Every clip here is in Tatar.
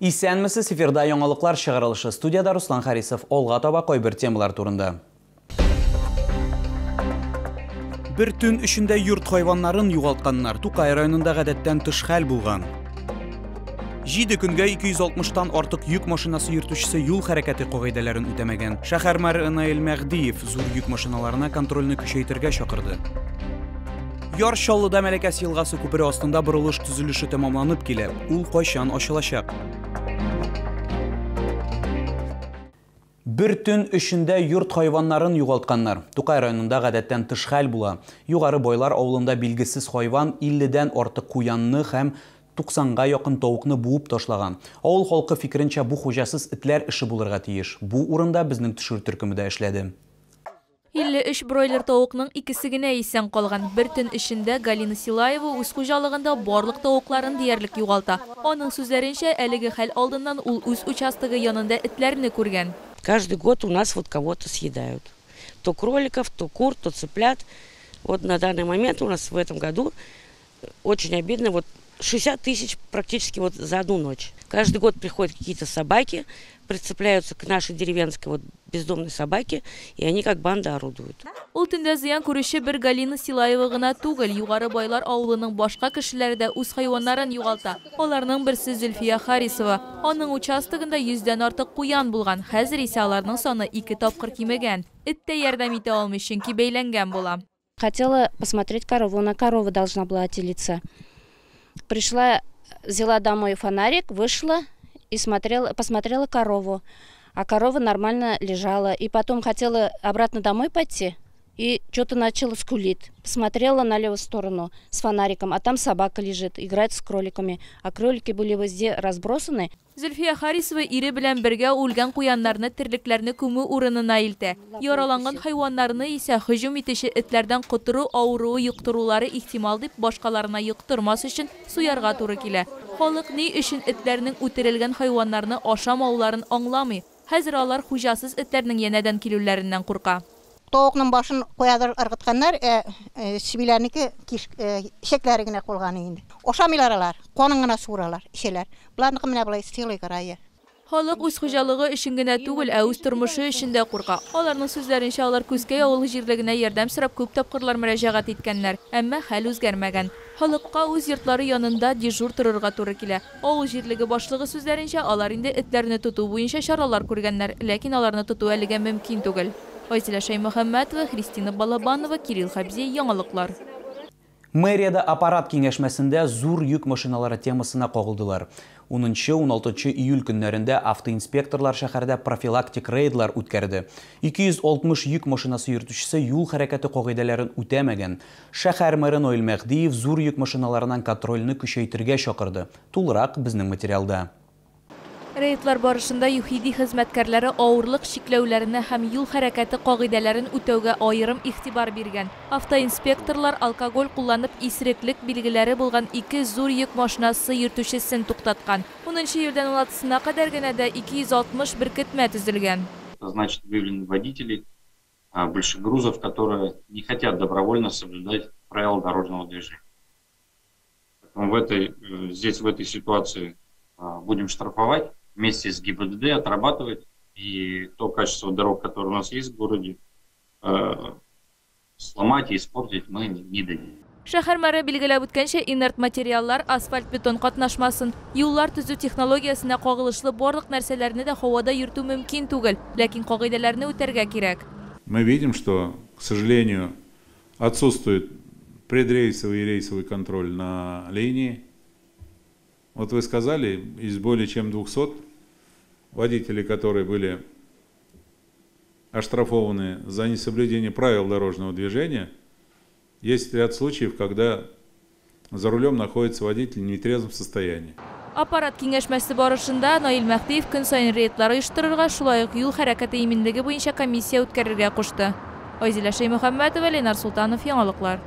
Исәнмесез, эфирда яңалыклар чыгарылышы. Студияда Руслан Харисов. Алга таба кайбер темалар турында. Бер төн эчендә йорт хайваннарын югалтканнар. Тукай районында гадәттән тыш хәл булган. 7 көнгә 260-тан артык йөк машинасы йөртүчесе юл хәрәкәте кагыйдәләрен үтәмәгән. Шәһәр мэры Наил Мәһдиев зур йөк машиналарына контрольне көчәйтергә чакырды. Яр Чаллыда Мәләкәс елгасы күпере астында борылыш төзелеше тәмамланып килә. Ул кайчан ачылачак? Бер төн эчендә йорт хайваннарын югалтканнар. Тукай районында гадәттән тыш хәл була. Югары Байлар авылында билгесез хайван 50-дән артык куянны һәм 90-га якын тавыкны буып ташлаган. Авыл халкы фикеренчә, бу хуҗасыз этләр эше булырга тиеш. Бу урында безнең төшерү төркеме дә эшләде. 53 бройлер тавыкның икесе генә исән калган. Бер төн эчендә Галина Силаева үз хуҗалыгында барлык тавыкларын диярлек югалта. Аның сүзләренчә, әлеге хәл алдыннан ул үз участогы янында этләрне күргән. Каждый год у нас вот кого-то съедают. То кроликов, то кур, то цыплят. Вот на данный момент у нас в этом году очень обидно, вот 60 тысяч практически вот за одну ночь. Каждый год приходят какие-то собаки, прицепляются к нашей деревенской вот бездомной собаке, и они как банда орудуют. Ул төндә зыян күрүче бер Галина Силаева гына түгел, Югары Байлар авылының башка кешеләре дә үз хайваннарын югалта. Аларның берсе Зөлфия Харисова. Аның участогында 100-дән артык куян булган. Хәзер исә аларның саны 2 тапкыр кимегән. Эт тә ярдәм итә алмый, чөнки бәйләнгән була. Хотела посмотреть корову, на корова должна была отелиться. Пришла, взяла домой фонарик, вышла и посмотрела корову. А корова нормально лежала. И потом хотела обратно домой пойти, и что-то начала скулить. Посмотрела на левую сторону с фонариком, а там собака лежит, играет с кроликами. А кролики были везде разбросаны. Зөлфия Харисова ире белән бергә үлгән куяннарны терлекләрне күмү урынына илтә. Яраланган хайваннарны исә һөҗүм итүче этләрдән котыру авыруы йоктырулары ихтимал дип башкаларына йоктырмас өчен суярга туры килә. Халык ни өчен этләрнең үтерелгән хайваннарны ашамауларын аңламый. Хәзер алар хуҗасыз этләрнең янәдән килүләреннән курка. Тавыкның башын куядыр ыргытканнар, чебиләрнеке эчәкләре генә калган инде. Ашамыйлар алар, канын гына суыралар, эчәләр. Боларныкы менә болай целый гырайы. Халык үз хуҗалыгы өчен генә түгел, ә үз тормышы өчен дә курка. Аларның сүзләренчә, алар Күзкәй авыл җирлегенә ярдәм сорап күп тапкырлар мөрәҗәгать иткәннәр, әмма хәл үзгәрмәгән. Халыкка үз йортлары янында дежур торырга туры килә. Авыл җирлеге башлыгы сүзләренчә, алар инде этләрне тоту буенча чаралар күргәннәр, ләкин аларны тоту әлегә мөмкин түгел. Айзилә Шәймөхәммәтова, Христина Балабанова, Кирилл Хабзи, яңалыклар. Мэриядә аппарат киңәшмәсендә зур йөк машиналары темасына кагылдылар. 10-16 июль көннәрендә автоинспекторлар шәһәрдә профилактик рейдлар үткәрде. 260 йөк машинасы йөртүчесе юл хәрәкәте кагыйдәләрен үтәмәгән. Шәһәр мэры Наил Мәһдиев зур йөк машиналарынан контрольне көчәйтергә чакырды. Тулырак безнең материалда. Рейдлар барышында ЮХИДИ хезмәткәрләре авырлык чикләүләренә һәм юл хәрәкәте кагыйдәләрен үтәүгә аерым игътибар биргән. Автоинспекторлар алкоголь кулланып исереклек билгеләре булган 2 зур йөк машинасы йөртүчесен туктаткан. 10 июльдән 16-сына кадәр генә дә 260 беркетмә төзелгән. Значит, выявлены водители большегрузов, которые не хотят добровольно соблюдать правила дорожного движения. Поэтому здесь в этой ситуации будем штрафовать. Вместе с ГИБДД отрабатывать и то качество дорог, которое у нас есть в городе, сломать и испортить мы не дадим. Шәһәр мэры билгеләп үткәнчә, инерт материаллар асфальт-бетон катнашмасын, юллар төзү технологиясенә кагылышлы барлык нәрсәләрне дә һавада йөртү мөмкин түгел, ләкин кагыйдәләрне үтәргә кирәк. Мы видим, что, к сожалению, отсутствует предрейсовый и рейсовый контроль на линии. Вот вы сказали, из более чем 200 водителей, которые были оштрафованы за несоблюдение правил дорожного движения, есть ряд случаев, когда за рулем находится водитель в нетрезвом состоянии. Аппарат киңәшмәсе барышында Наил Мәһдиев көн саен рейдлар оештырырга, шулай ук юл хәрәкәте иминлеге буенча комиссия үткәрергә кушты. Айзилә Шәймөхәммәтова, Ленар Султанов, яңалыклар.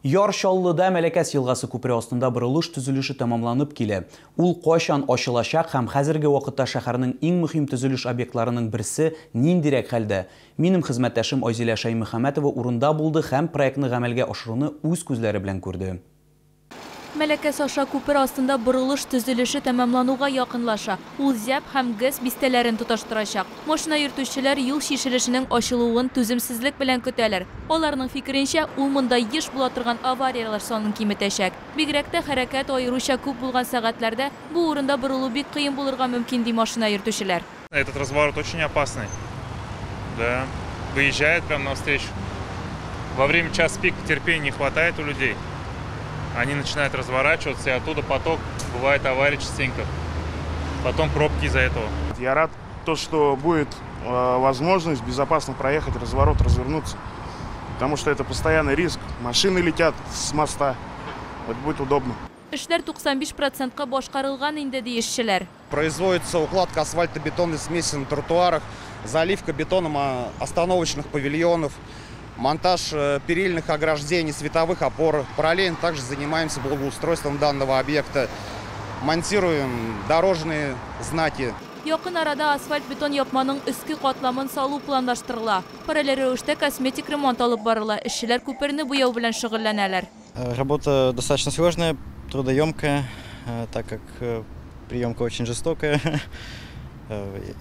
Яр Чаллыда Мәләкәс елгасы күпере астында борылыш төзелеше тәмамланып килә. Ул кайчан ачылачак һәм хәзерге вакытта шәһәрнең иң мөһим төзелеш объектларының берсе ниндирәк хәлдә? Минем хезмәттәшем Айзилә Шәймөхәммәтова урында булды һәм проектны гамәлгә ашыруны үз күзләре белән күрде. Мәләкәс аша күпер астында борылыш төзелеше тәмамлануга якынлаша. Ул ЗЯБ һәм ГЭС бистәләрен тоташтырачак. Машина йөртүчеләр юл чишелешенең ачылуын түземсезлек белән көтәләр. Аларның фикеренчә, ул монда еш була торган аварияләр санын киметәчәк. Бигрәк тә хәрәкәт аеруча күп булган сәгатьләрдә бу урында борылу бик кыен булырга мөмкин, ди машина йөртүчеләр. Этот разворот очень опасный. Да, выезжает прямо навстречу. Во время час пик терпения не хватает у людей. Они начинают разворачиваться, и оттуда поток, бывает авария частенько. Потом пробки из-за этого. Я рад, то, что будет возможность безопасно проехать разворот, развернуться. Потому что это постоянный риск. Машины летят с моста. Это будет удобно. Эшләр 95%-ка башкарылган инде, ди эшчеләр. Производится укладка асфальтобетонной смеси на тротуарах, заливка бетоном остановочных павильонов, монтаж перильных ограждений, световых опор. Параллельно также занимаемся благоустройством данного объекта. Монтируем дорожные знаки. Якын арада асфальт-бетон япманың өске катламын салу планлаштырыла. Параллель рәвештә косметик ремонт алып барыла. Эшчеләр күперне буяу белән шөгыльләнәләр. Работа достаточно сложная, трудоемкая, так как приемка очень жестокая.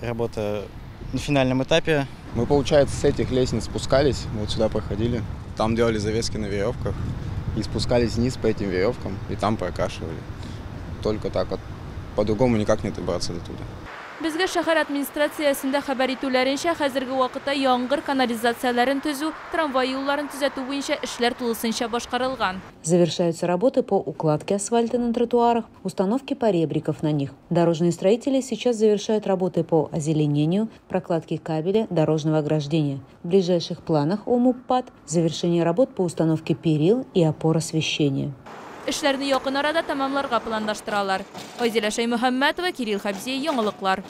Работа на финальном этапе. Мы, получается, с этих лестниц спускались, вот сюда проходили. Там делали завески на веревках и спускались вниз по этим веревкам и там прокрашивали. Только так вот, по-другому никак не добраться до туда. Безгә шәһәр администрациясендә хәбәр итүләренчә, хәзерге вакытта яңгыр канализацияләрен төзү, трамвай юлларын төзәтү буенча эшләр тулысынча башкарылган. Завершаются работы по укладке асфальта на тротуарах, установке поребриков на них. Дорожные строители сейчас завершают работы по озеленению, прокладке кабеля, дорожного ограждения. В ближайших планах у МУППАД завершение работ по установке перил и опор освещения. Эшләрне якын арада тәмамларга планлаштыралар. Айзилә Шәймөхәммәтова, Кирилл Хәбзиев, Яңалыклар.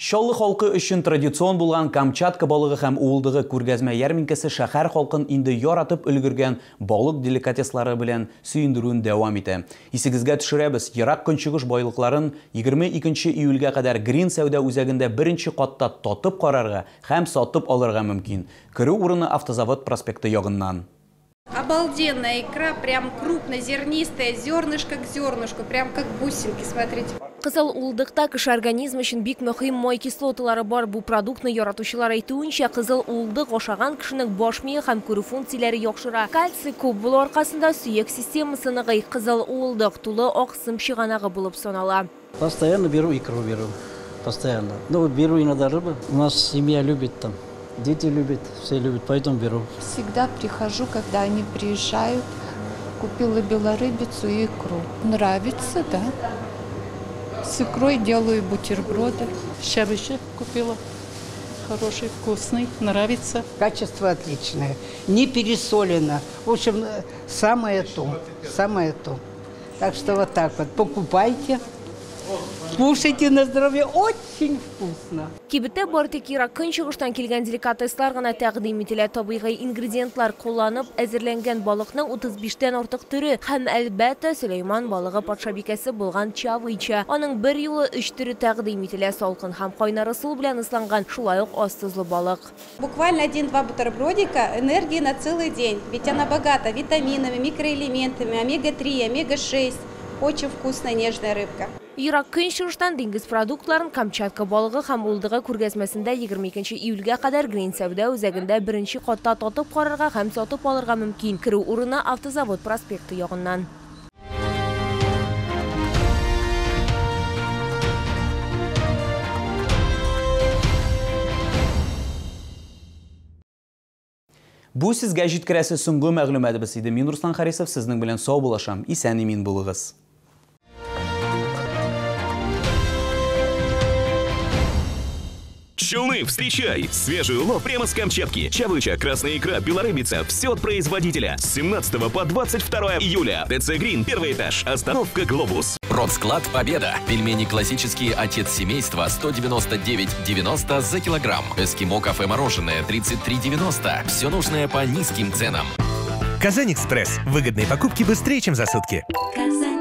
Чаллы халкы өчен традицион булган Камчатка балыгы һәм уылдыгы күргәзмә ярминкәсе шәһәр халкын инде яратып өлгергән балык деликатеслары белән сөендерүен дәвам итә. Исегезгә төшерәбез, ерак көнчыгыш байлыкларын 22 июльгә кадәр Грин сәүдә үзәгендә беренче катта татып карарга һәм сатып алырга мөмкин. Керү урыны Автозавод проспекты ягыннан. Обалденная икра, прям крупнозернистая, зернышко к зернышку, прям как бусинки, смотрите. Кызыл уылдыкта кеше организм өчен бик мөһим май кислоталары бар. Бу продуктны яратучылар әйтүенчә, кызыл уылдык ашаган кешенең баш мие һәм күрү функцияләре яхшыра. Кальций күп булу аркасында сөяк системасы ныгый. Кызыл уылдык тулы аксым чыганагы булып санала. Постоянно беру икру, беру. Постоянно. Ну, беру иногда рыбу. У нас семья любит там. Дети любят, все любят, поэтому беру. Всегда прихожу, когда они приезжают. Купила белорыбицу и икру. Нравится, да. С икрой делаю бутерброды. Щавище купила. Хороший, вкусный, нравится. Качество отличное, не пересолено. В общем, самое то, самое то. Так что вот так вот, покупайте. Кушайте на здоровье, очень вкусно. Кибеттә бары тик ерак көнчыгыштан килгән деликатеслар гына тәкъдим ителә. Табигый ингредиентлар кулланып әзерләнгән балыкның 35-тән артык төре һәм әлбәттә Сөләйман балыгы патшабикәсе булган чавыча. Аның бер юлы 3 төре тәкъдим ителә: салкын һәм кайнар ысул белән ысланган, шулай ук аз тозлы балык. Буквально 1-2 бутербродика энергии на целый день, ведь она богата витаминами, микроэлементами, омега-3, омега-6. Очень вкусная нежная рыбка. Ерак көнчыгыштан диңгез продуктларын Камчатка балыгы һәм уылдыгы күргәзмәсендә 22 июльгә кадәр Грин сәүдә үзәгендә беренче катта татып карарга һәм сатып алырга мөмкин. Керү урыны Автозавод проспекты ягыннан. Бу сезгә җиткерәсе соңгы мәгълүматыбыз иде. Мин Руслан Харисов сезнең белән сау булашам. Исән-имин булыгыз. Челны, встречай! Свежий улов прямо с Камчатки. Чавыча, красная икра, белорыбица. Все от производителя. С 17 по 22 июля. ТЦ Грин, первый этаж. Остановка Глобус. Продсклад Победа. Пельмени классические «Отец семейства» 199,90 за килограмм. Эскимо кафе мороженое 33,90. Все нужное по низким ценам. Казань Экспресс. Выгодные покупки быстрее, чем за сутки. Казань.